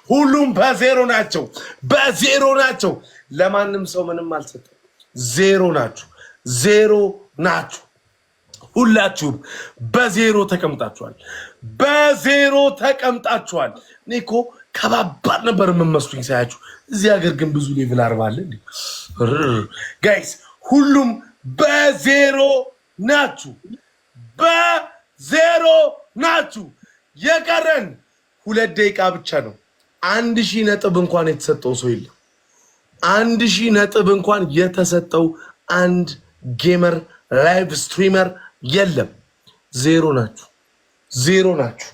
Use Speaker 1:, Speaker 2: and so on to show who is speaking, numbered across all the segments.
Speaker 1: ሁሉም በዜሮ ናቸው፣ በዜሮ ናቸው። ለማንም ሰው ምንም አልሰጠም። ዜሮ ናችሁ፣ ዜሮ ናችሁ። ሁላችሁም በዜሮ ተቀምጣችኋል፣ በዜሮ ተቀምጣችኋል። እኔ እኮ ከባባድ ነበር የምመስሉኝ ሳያችሁ። እዚህ ሀገር ግን ብዙ level 40 አለ guys። ሁሉም በዜሮ ናችሁ፣ በዜሮ ናችሁ። የቀረን 2 ደቂቃ ብቻ ነው። 1000 ነጥብ እንኳን የተሰጠው ሰው የለም። 1000 ነጥብ እንኳን የተሰጠው አንድ gamer live streamer የለም። ዜሮ ናችሁ፣ ዜሮ ናችሁ።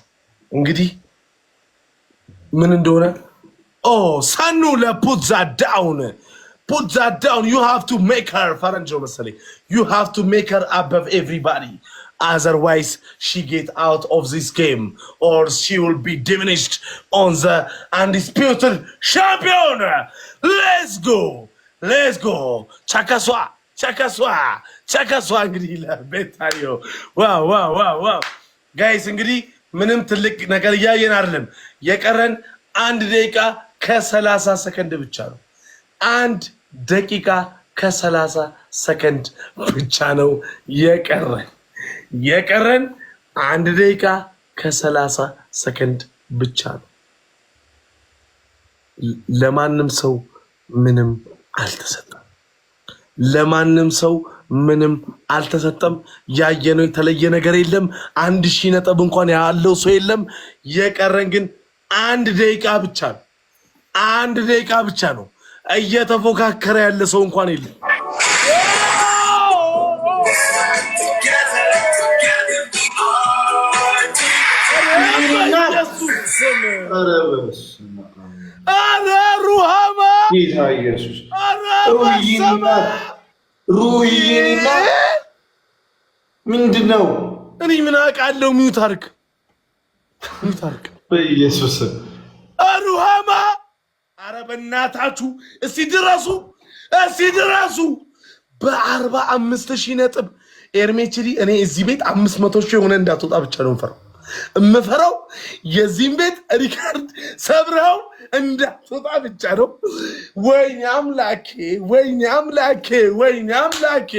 Speaker 1: እንግዲህ ምን እንደሆነ ኦ ሳኑ ለፑትዛ down፣ put that down, you have to make her ፈረንጅ ነው መሰለኝ። You have to make her above everybody, otherwise she get out of this game or she will be diminished on the undisputed champion. Let's go, let's go. ቸከሷ ቸከሷ ቸከሷ። እንግዲህ ለቤታዮ wow wow wow wow guys፣ እንግዲህ ምንም ትልቅ ነገር እያየን አይደለም። የቀረን 1 ደቂቃ ከ30 ሰከንድ ብቻ ነው። 1 ደቂቃ ከ30 ሰከንድ ብቻ ነው የቀረን። የቀረን 1 ደቂቃ ከ30 ሰከንድ ብቻ ነው። ለማንም ሰው ምንም አልተሰጠም። ለማንም ሰው ምንም አልተሰጠም። ያየነው የተለየ ነገር የለም። 1000 ነጥብ እንኳን ያለው ሰው የለም። የቀረን ግን 1 ደቂቃ ብቻ ነው። 1 ደቂቃ ብቻ ነው። እየተፎካከረ ያለ ሰው እንኳን የለም። ኧረ ሩሃማ ኧረ በሰማ
Speaker 2: ሩህዬና ምንድን ነው?
Speaker 1: እኔ ምን አውቃለሁ? mute አድርግ፣ mute አድርግ።
Speaker 2: በኢየሱስ
Speaker 1: ሩሃማ፣ ኧረ በእናታችሁ እስቲ ድረሱ፣ እስቲ ድረሱ። በ45,000 ነጥብ ኤርሜችዲ። እኔ እዚህ ቤት 500,000 የሆነ እንዳትወጣ ብቻ ነው የምፈራው። የምፈራው የዚህም ቤት record ሰብረው እንዳትወጣ ብቻ ነው። ወይኔ አምላኬ፣ ወይኔ አምላኬ፣ ወይኔ አምላኬ።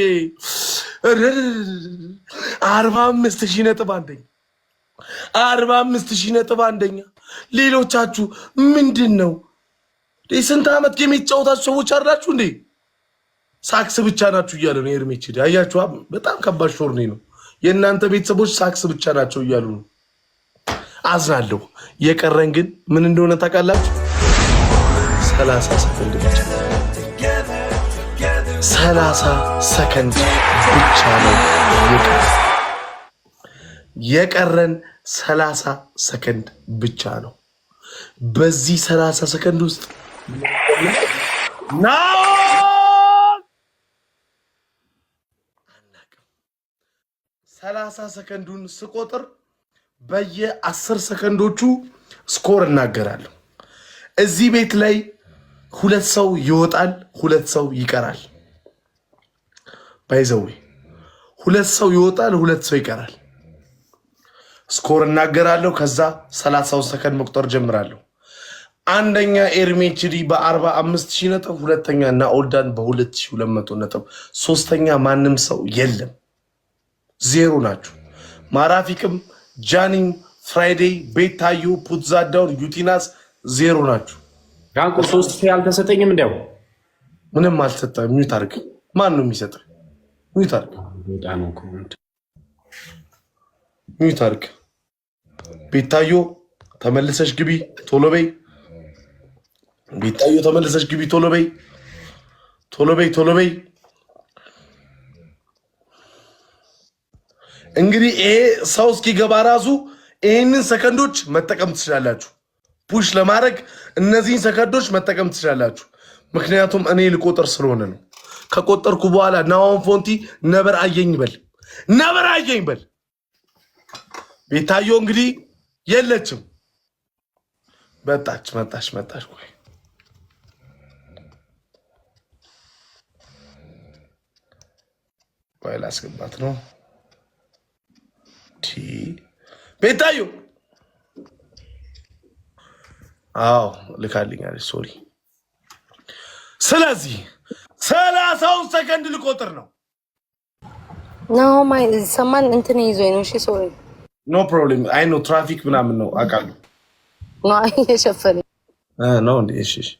Speaker 1: 45,000 ነጥብ አንደኛ፣ 45,000 ነጥብ አንደኛ። ሌሎቻችሁ ምንድን ነው? ስንት ዓመት game የተጫወታችሁ ሰዎች አላችሁ እንዴ? ሳክስ ብቻ ናችሁ እያለ ነው ኤርሜች። አያችሁ፣ በጣም ከባድ ሾርኔ ነው። የእናንተ ቤተሰቦች ሳክስ ብቻ ናቸው እያሉ ነው። አዝናለሁ። የቀረን ግን ምን እንደሆነ ታውቃላችሁ? 30 ሰከንድ ብቻ፣ 30 ሰከንድ ብቻ ነው የቀረን። የቀረን 30 ሰከንድ ብቻ ነው። በዚህ 30 ሰከንድ ውስጥ ናኦል አናውቅም። 30 ሰከንዱን ስቆጥር በየ10 ሰከንዶቹ score እናገራለሁ። እዚህ ቤት ላይ ሁለት ሰው ይወጣል፣ ሁለት ሰው ይቀራል። By the way ሁለት ሰው ይወጣል፣ ሁለት ሰው ይቀራል። Score እናገራለሁ። ከዛ 30ውን ሰከንድ መቁጠር ጀምራለሁ። አንደኛ ኤርሜችዲ በ45,000 ነጥብ፣ ሁለተኛ ናኦልዳን በ2200 ነጥብ፣ ሶስተኛ ማንም ሰው የለም። ዜሮ ናችሁ። ማራፊቅም፣ ጃኒም፣ ፍራይዴይ፣ ቤታዩ፣ ፑትዛዳውን፣ ዩቲናስ ዜሮ ናችሁ።
Speaker 3: ዳንቆ 3000 አልተሰጠኝም። እንዲያው
Speaker 1: ምንም አልተሰጠም። Mute አድርግ። ማን ነው የሚሰጥህ? Mute አድርግ። Mute አድርግ። ቤታዮ ተመልሰሽ ግቢ ቶሎ በይ። ቤታዮ ተመልሰሽ ግቢ ቶሎ በይ፣ ቶሎ በይ፣ ቶሎ በይ። እንግዲህ ይሄ ሰው እስኪገባ ራሱ ይህንን ሰከንዶች መጠቀም ትችላላችሁ። Push ለማድረግ እነዚህን ሰከንዶች መጠቀም ትችላላችሁ። ምክንያቱም እኔ ልቆጥር ስለሆነ ነው። ከቆጠርኩ በኋላ ናዋን ፎንቲ ነበር አየኝ በል፣ ነበር አየኝ በል። ቤታዮ እንግዲህ የለችም። መጣች፣ መጣች፣ መጣች። ቆይ ቆይ ላስገባት ነው። ቤታዮ አዎ ልካልኛለች። Sorry። ስለዚህ 30ውን ሰከንድ ልቆጥር ነው።
Speaker 4: ናሆማ ሰማን እንትን ይዞኝ ነው። እሺ sorry።
Speaker 1: No problem። I know ትራፊክ ምናምን ነው አውቃለሁ።
Speaker 4: No እየሸፈነ
Speaker 1: ነው እንዴ? እሺ እሺ።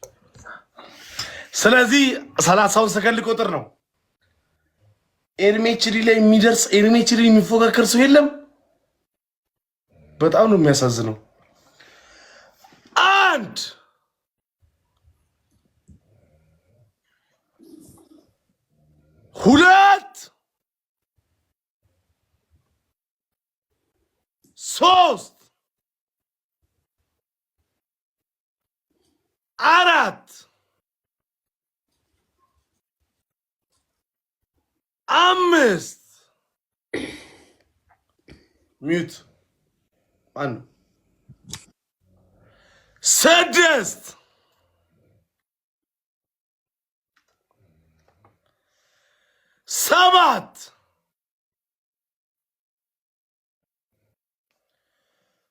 Speaker 1: ስለዚህ 30ውን ሰከንድ ልቆጥር ነው። ኤርሜችዲ ላይ የሚደርስ፣ ኤርሜችዲ የሚፎካከር ሰው የለም። በጣም ነው የሚያሳዝነው። አንድ፣ ሁለት፣ ሶስት፣ አራት፣ አምስት፣ mute ማን፣ ስድስት፣ ሰባት፣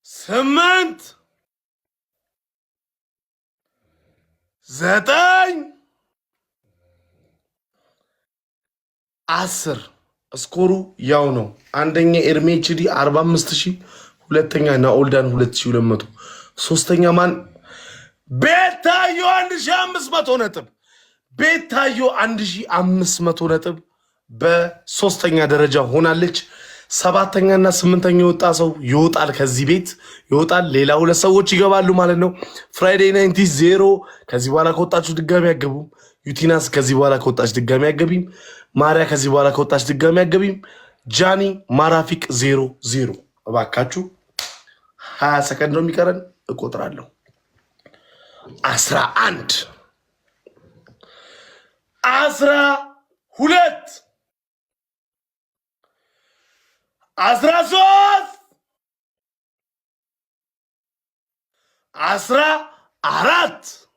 Speaker 1: 8፣ 9፣ 10። Score ኡ ያው ነው። አንደኛ ኤርሜችዲ 45,000፣ ሁለተኛ ናኦልዳን 2200፣ ሶስተኛ ማን? ቤታዮ 1500 ነጥብ። ቤታዮ 1500 ነጥብ በሶስተኛ ደረጃ ሆናለች። ሰባተኛና ስምንተኛ የወጣ ሰው ይወጣል፣ ከዚህ ቤት ይወጣል። ሌላ ሁለት ሰዎች ይገባሉ ማለት ነው። ፍራይዴይ 90 ዜሮ። ከዚህ በኋላ ከወጣችሁ ድጋሚ አገቡም። ዩቲናስ ከዚህ በኋላ ከወጣች ድጋሚ አገቢም። ማሪያ ከዚህ በኋላ ከወጣች ድጋሚ አገቢም። ጃኒ፣ ማራፊቅ ዜሮ ዜሮ። እባካችሁ 20 ሰከንድ ነው የሚቀረን፣ እቆጥራለሁ። 11፣ 12፣ 13፣ 14፣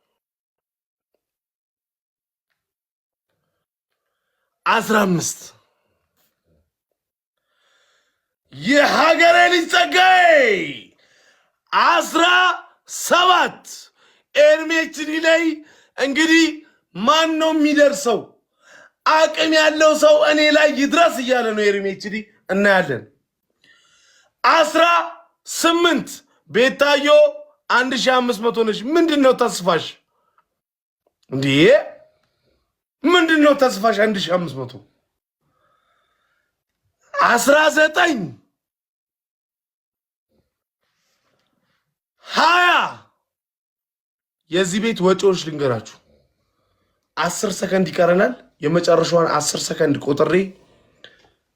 Speaker 1: 15። የሀገሬ ልጅ ጸጋዬ 17። ኤርሜችዲ ላይ እንግዲህ ማን ነው የሚደርሰው? አቅም ያለው ሰው እኔ ላይ ይድረስ እያለ ነው ኤርሜችዲ። እናያለን። 18። ቤታዮ 1500 ነች። ምንድን ነው ተስፋሽ? እንዲህ ምንድን ነው ተስፋሽ? 1500። 19፣ 20። የዚህ ቤት ወጪዎች ልንገራችሁ። 10 ሰከንድ ይቀረናል። የመጨረሻዋን 10 ሰከንድ ቆጥሬ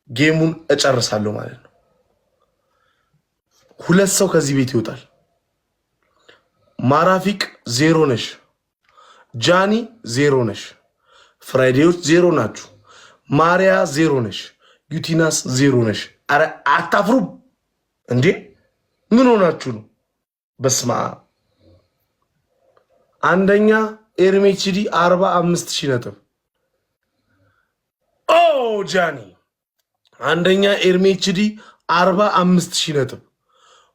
Speaker 1: game ኡን እጨርሳለሁ ማለት ነው። ሁለት ሰው ከዚህ ቤት ይወጣል። ማራፊቅ ዜሮ ነሽ፣ ጃኒ ዜሮ ነሽ፣ ፍራይዴዎች ዜሮ ናችሁ፣ ማሪያ ዜሮ ነሽ፣ ዩቲናስ ዜሮ ነሽ። አረ አታፍሩም እንዴ? ምን ሆናችሁ ነው? በስመ አብ። አንደኛ ኤርሜችዲ 45,000 ነጥብ። ኦ ጃኒ። አንደኛ ኤርሜችዲ 45,000 ነጥብ።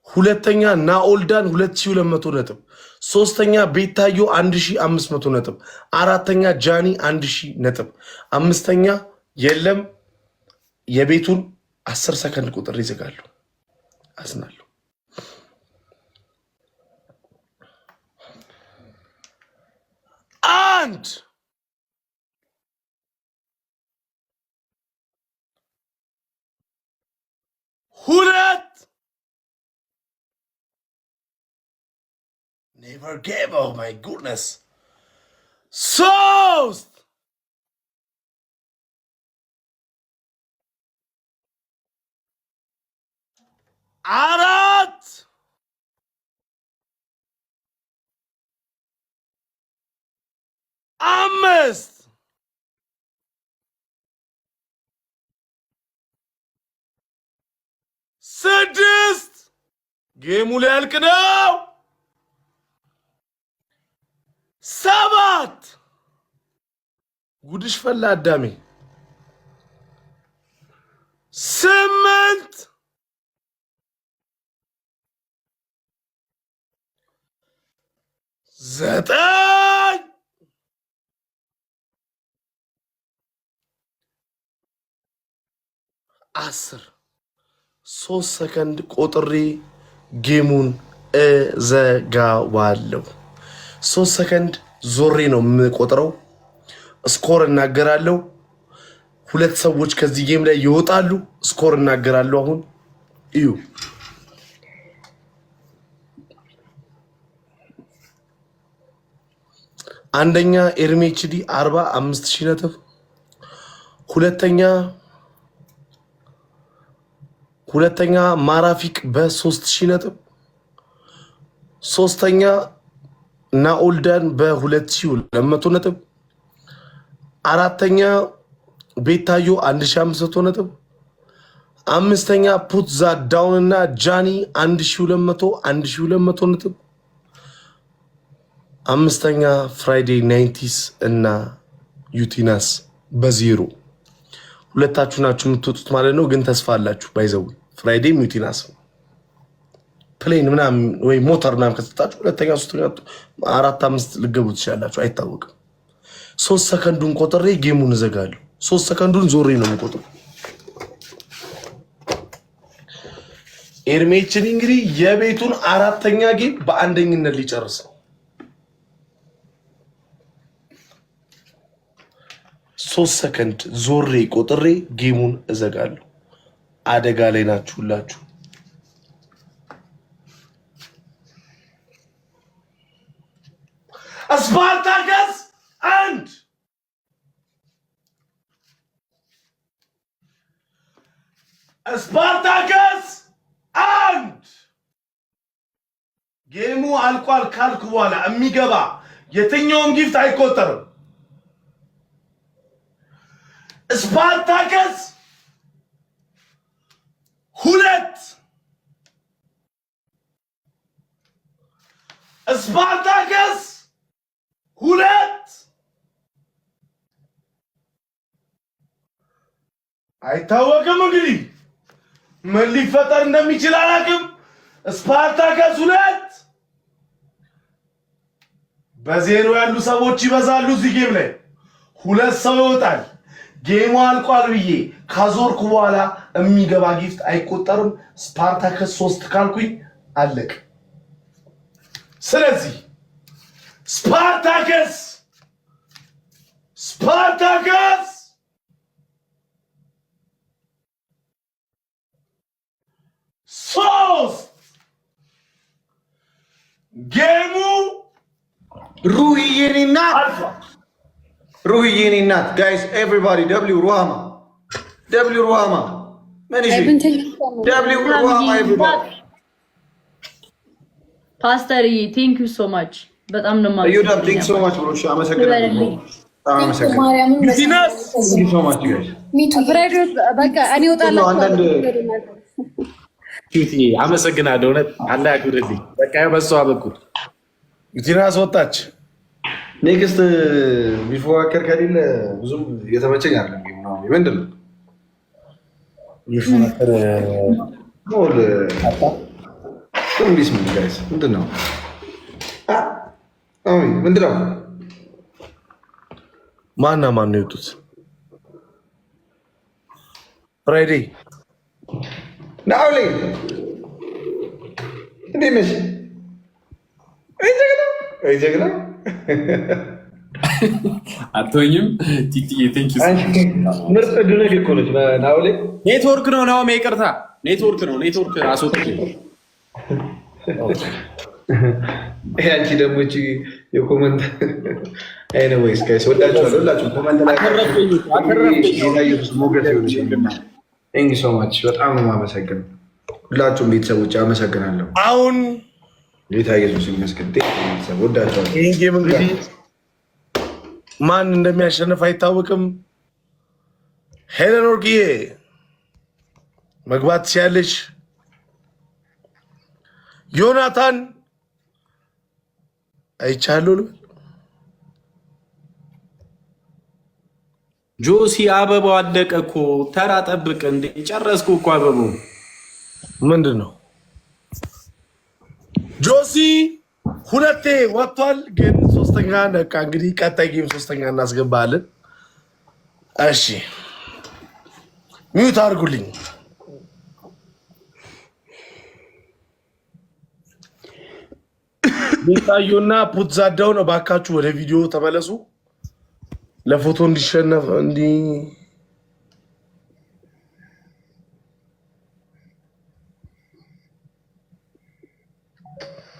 Speaker 1: ሁለተኛ ናኦልዳን 2200 ነጥብ። ሶስተኛ ቤታዮ 1500 ነጥብ። አራተኛ ጃኒ 1000 ነጥብ። አምስተኛ የለም። የቤቱን 10 ሰከንድ ቁጥር ይዘጋሉ። አዝናለሁ። አንድ፣ ሁለት። Never gave, oh my goodness፣ ሶስት፣ አራት፣ አምስት፣ ስድስት። Game ኡ ሊያልቅ ነው። ሰባት። ጉድሽ ፈላ አዳሜ። 8፣ 9፣ 10። 3 ሰከንድ ቆጥሬ game ኡን እዘጋዋለሁ። 3 ሰከንድ ዞሬ ነው የምቆጥረው። Score እናገራለሁ። ሁለት ሰዎች ከዚህ game ላይ ይወጣሉ። Score እናገራለሁ። አሁን እዩ። አንደኛ ኤርሜችዲ 45,000 ነጥብ፣ ሁለተኛ ማራፊቅ በ3000 ነጥብ፣ ሶስተኛ ናኦልዳን በ2200 ነጥብ፣ አራተኛ ቤታዮ 1500 ነጥብ፣ አምስተኛ ፑትዛ ዳውን እና ጃኒ 1200 1200 ነጥብ፣ አምስተኛ ፍራይዴ ናይንቲስ እና ዩቲናስ በዜሮ። ሁለታችሁ ናችሁ የምትወጡት ማለት ነው። ግን ተስፋ አላችሁ። By the way ፍራይዴም ዩቲናስ ነው። Plane ምናምን ወይ ሞተር ምናምን ከሰጣችሁ ሁለተኛ፣ ሶስተኛ፣ አራት፣ አምስት ልገቡ ትችላላችሁ። አይታወቅም። 3 ሰከንዱን ቆጥሬ game ኡን እዘጋለሁ። 3 ሰከንዱን ዞሬ ነው የምቆጥረው። ኤርሜችን እንግዲህ የቤቱን አራተኛ game በአንደኝነት ሊጨርስ ነው። 3 ሰከንድ ዞሬ ቆጥሬ game ኡን እዘጋለሁ። አደጋ ላይ ናችሁ ሁላችሁ። ስፓርታከስ 1፣ ስፓርታከስ 1። Game ኡ አልቋል ካልኩ በኋላ የሚገባ የትኛውም gift አይቆጠርም። ስፓርታከስ 2፣ ስፓርታከስ 2። አይታወቅም እንግዲህ ምን ሊፈጠር እንደሚችል አላውቅም። ስፓርታከስ 2። በዜሮ ያሉ ሰዎች ይበዛሉ። እዚህ game ላይ ሁለት ሰው ይወጣል። Game ኡ አልቋል ብዬ ካዞርኩ በኋላ የሚገባ gift አይቆጠርም። ስፓርታከስ 3 ካልኩኝ አለቅ። ስለዚህ ስፓርታከስ ስፓርታከስ 3 game ኡ
Speaker 2: ሩህዬ የኔ እናት።
Speaker 1: አልፏል።
Speaker 2: ሩህዬ የኔ እናት። Guys, everybody W ሩሃማ፣ W ሩሃማ ምን እሺ W ሩሃማ everybody።
Speaker 5: ፓስተርዬ thank you so much፣ በጣም ነው
Speaker 2: እዮዳብ thank so much bro። እሺ አመሰግናለሁ። በጣም አመሰግናለሁ።
Speaker 1: ዩቲናስ።
Speaker 2: Thank you so much guys።
Speaker 4: በቃ እኔ እወጣለሁ።
Speaker 2: አንዳንድ
Speaker 3: ዩቲ አመሰግናለሁ። እውነት አላህ ያክብርልኝ። በቃ በሷ በኩል
Speaker 1: ዩቲናስ ወጣች።
Speaker 2: Next የሚፎካከር ከሌለ ብዙም እየተመቸኝ አይደለም። ምናምን ምንድን ነው?
Speaker 1: የሚፎካከር
Speaker 2: ሞል እንዲስ ምን guys ምንድን ነው? አይ ምንድን ነው?
Speaker 1: ማና ማን ነው የወጡት? ፍራይዴ።
Speaker 2: ናውሌ እንዴት ነሽ? አይ ጀግና፣ አይ ጀግና።
Speaker 6: አትሆኝም። ቲቲዬ thank you።
Speaker 2: ምርጥ ድነግ እኮ ነች ናውሌ።
Speaker 3: ኔትወርክ ነው ናኦሚ፣ ይቅርታ ኔትወርክ ነው። ኔትወርክ አስወጥቼ።
Speaker 2: ይሄ አንቺ ደግሞ እቺ የ comment anyways guys ወዳችኋለሁ። ሁላችሁም comment ላይ
Speaker 3: አተረፍኩኝ አተረፍኩኝ።
Speaker 2: ጌታ ኢየሱስ ሞገስ ይሁንሽ። Thank you so much፣ በጣም ነው የማመሰግነው። ሁላችሁም ቤተሰቦች አመሰግናለሁ።
Speaker 1: አሁን
Speaker 2: ጌታ ኢየሱስ ይመስገን። Thank you ቤተሰብ፣ ወዳችኋለሁ።
Speaker 1: ይህን game እንግዲህ ማን እንደሚያሸንፍ አይታወቅም። ሄለን ወርቅዬ መግባት ትችያለሽ። ዮናታን አይቻለሁ ልበል።
Speaker 3: ጆሲ አበባው አለቀ እኮ፣ ተራ ጠብቅ እንዴ! ጨረስኩ እኮ አበባው።
Speaker 1: ምንድን ነው ጆሲ? ሁለቴ ወጥቷል፣ ግን ሶስተኛ ነቃ። እንግዲህ ቀጣይ game ሶስተኛ እናስገባለን። እሺ mute አድርጉልኝ። ቤታዮና ፑትዛዳውን እባካችሁ ወደ ቪዲዮ ተመለሱ። ለፎቶ እንዲሸነፍ እንዲ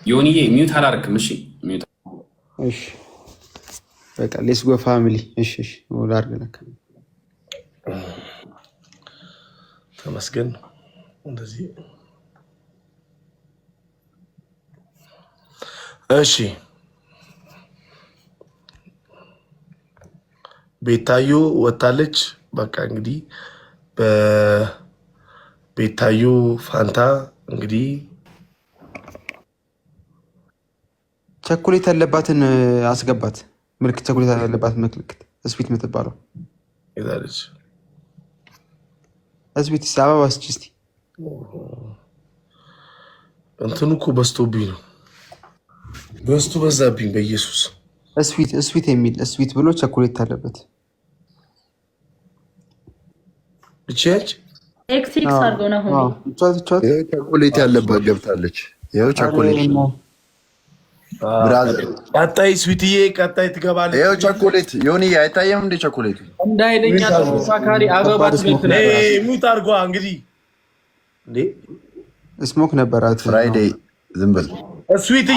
Speaker 6: ዮኒዬ mute አላርክም። እሺ mute።
Speaker 7: እሺ በቃ let's go family። እሺ እሺ ላድርግ ለካ።
Speaker 1: ተመስገን ነው እንደዚህ። እሺ ቤታዮ ወታለች። በቃ እንግዲህ በቤታዮ ፋንታ እንግዲህ
Speaker 7: ቸኮሌት ያለባትን አስገባት። ምልክት ቸኮሌት ያለባት ምልክት sweet የምትባለው
Speaker 1: ይዛለች።
Speaker 7: Sweet አበባ ስጪ እስኪ።
Speaker 1: እንትኑ እኮ በዝቶብኝ ነው፣ በዝቶ በዛብኝ። በኢየሱስ።
Speaker 7: Sweet sweet የሚል sweet ብሎ ቸኮሌት አለበት።
Speaker 1: እቺ ያች
Speaker 5: X X አድርገው ነው አሁን።
Speaker 7: ቻት ቻት።
Speaker 8: ይኸው ቸኮሌት ያለባት ገብታለች። ይኸው ቸኮሌት brother።
Speaker 1: ቀጣይ sweet ዬ ቀጣይ ትገባለች።
Speaker 8: ይኸው ቸኮሌት ዮኒ አይታየም እንደ ቸኮሌቱ?
Speaker 3: እንደ ኃይለኛ ተፎካካሪ አበባ ትመስላለህ።
Speaker 1: Mute አድርጓ እንግዲህ እንዴ።
Speaker 7: Smoke ነበራት።
Speaker 8: ፍራይዴይ ዝም በል።
Speaker 1: Sweet።